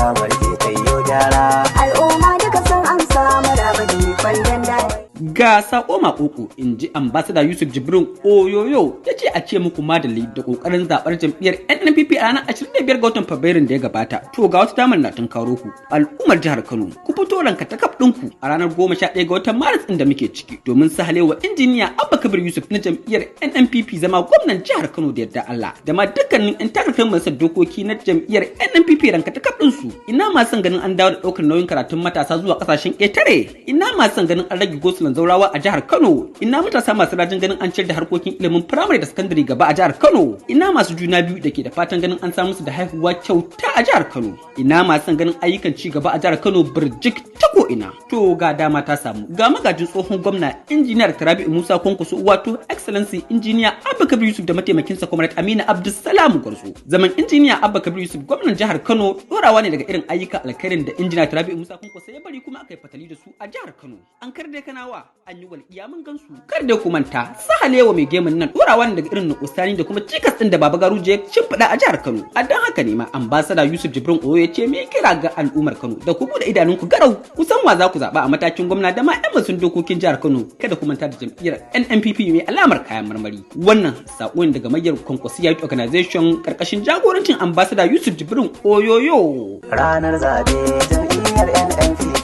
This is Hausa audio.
za mu rike tayyo gyara. Al'umma duka sun amsa maraba da mai kwandon daɗi. Ga sako makoko, in ji Ambassador Yusuf Jibrin Oyoyo, ya ce a ce muku madali da kokarin zabar jam'iyyar NNPP a ranar 25 ga watan Fabrairun da ya gabata. To, ga wata damar na tunkaro ku, al'ummar jihar Kano. Ku fito ranka ta kaf ɗinku a ranar 11 ga watan Maris ɗin da muke ciki domin sahalewa Injiniya Abba Kabir Yusuf na jam'iyyar NNPP zama gwamnan jihar Kano da yarda Allah, da ma dukkanin 'yan takarar majalisar dokoki na jam'iyyar NNPP ranka ta kaf ɗinsu. Ina masu ganin an dawo da ɗaukar nauyin karatun matasa zuwa ƙasashen ƙetare? Ina masu ganin an rage gosulan zaurawa a jihar Kano? Ina matasa masu rajin ganin an ciyar da harkokin ilimin firamare da sakandare gaba a jihar Kano? Ina masu juna biyu da ke da fatan ganin an samu su da haihuwa kyauta a jihar Kano? Ina masu ganin ayyukan ci gaba a jihar Kano birjik ta ko ina? To, ga dama ta samu, ga magajin tsohon gwamna Injiniyar Rabi'u Musa Kwankwaso, wato Excellency Injiniya Abba Kabir Yusuf, da mataimakinsa Comrade Aminu Abdulsalam Gwarzo. Zaman Injiniya Abba Kabir Yusuf gwamnan jihar Kano dorawa ne daga irin ayyukan alkhairin da Injiniya Rabi'u Musa Kwankwaso ya bari kuma aka yi fatali da su a jihar Kano. An kar dai Kanawa an yi walƙiya mun gansu. Kar dai ku manta, sahalewa mai gemun nan dorawa ne daga irin nukusani da kuma cikas din da Baba Garuje ya shimfiɗa a jihar Kano. A dan haka ne ma Ambassador Yusuf Jibrin Oyo ya ce me kira ga al'ummar Kano da ku bude idanunku garau, ku san wa za ku zaɓa a matakin gwamna da ma 'yan masu dokokin jihar Kano. Kada ku manta da jam'iyyar NNPP mai alamar kayan marmari. Wannan sako ne daga mayar Kwankwasiya Youth Organization karkashin jagorancin Ambassador Yusuf Jibrin Oyoyo. Ranar zabe, jam'iyyar NNPP.